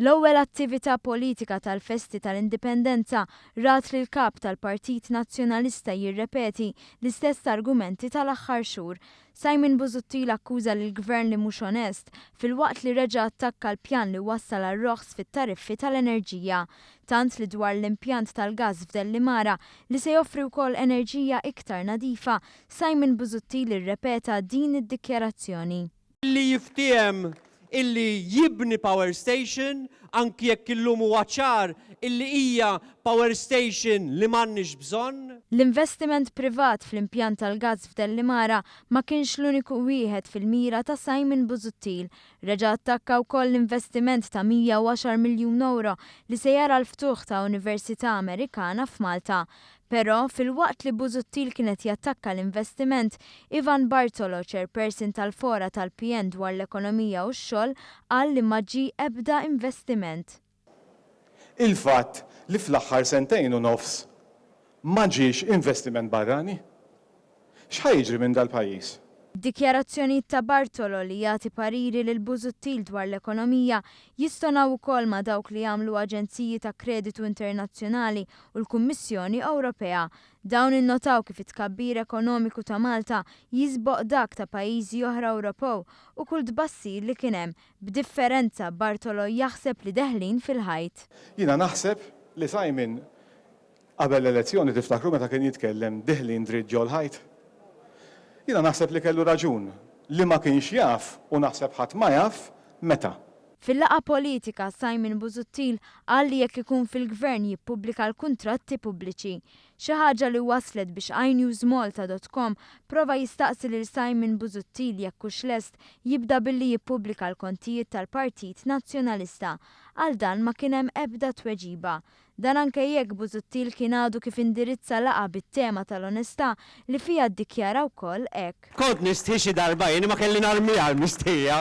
L-ewwel attività politika tal-festi tal-Indipendenza rat lill-Kap tal-Partit Nazzjonalista jirrepeti l-istess argumenti tal-aħħar xhur. Simon Busuttil akkuża lill-Gvern li mhux onest filwaqt li reġa' attakka l-pjan li wassal għal roħs fit-tariffi tal-enerġija. Tant li dwar l-impjant tal-gass f'Dellimara li se joffri wkoll enerġija iktar nadifa, Simon Busuttil irrepeta din id-dikjarazzjoni. Li jiftiehem illi jibni power station, anki jekk illum huwa ċar illi hija power station li m'għandniex bżonn. L-investiment privat fl-impjant tal-gass f'Dellimara ma kienx l-uniku wieħed fil-mira ta' Simon Busuttil. Reġa' attakka wkoll l-investiment ta' 110 miljun ewro li se jara l-ftuħ ta' Università Amerikana f'Malta. Però, filwaqt li Busuttil kien qed jattakka l-investiment, Ivan Bartolo, chairperson tal-Fora tal-PN dwar l-Ekonomija u x-Xogħol, qal li ma ġie ebda investiment. Il-fatt li fl-aħħar sentejn u nofs ma ġiex investiment barrani. X'ħa jiġri minn dal-pajjiż? Dikjarazzjonijiet ta' Bartolo li jagħti pariri lil Busuttil dwar l-ekonomija jistonaw ukoll ma' dawk li jagħmlu aġenziji ta' kreditu internazzjonali u l-Kummissjoni Ewropea. Dawn innotaw kif it-tkabbir ekonomiku ta' Malta jisboq dak ta' pajjiżi oħra Ewropew u kull tbassir li kien hemm. B'differenza, Bartolo jaħseb li deħlin fil-ħajt. Jiena naħseb li Simon Qabel l-elezzjoni tiftakru meta kien jitkellem diħlin dritt ġol-ħajt? Jiena naħseb li kellu raġun, li ma kienx jaf u naħseb ħadd ma jaf meta. Fil-laqgħa politika, Simon Busuttil qal li jekk ikun fil-Gvern jippubblika l-kuntratti pubbliċi. Xi ħaġa li wasslet biex inewsmalta dot com prova jistaqsi lil Simon Busuttil jekk hux lest jibda billi jippubblika l-kontijiet tal-Partit Nazzjonalista. Għal dan ma kien hemm ebda tweġiba. Dan anke jekk Busuttil kien għadu kif indirizza laqgħa bit-tema tal-onestà li fiha ddikjara wkoll hekk. Kont nistħi xi darba jien imma kelli narmiha l-mistħija.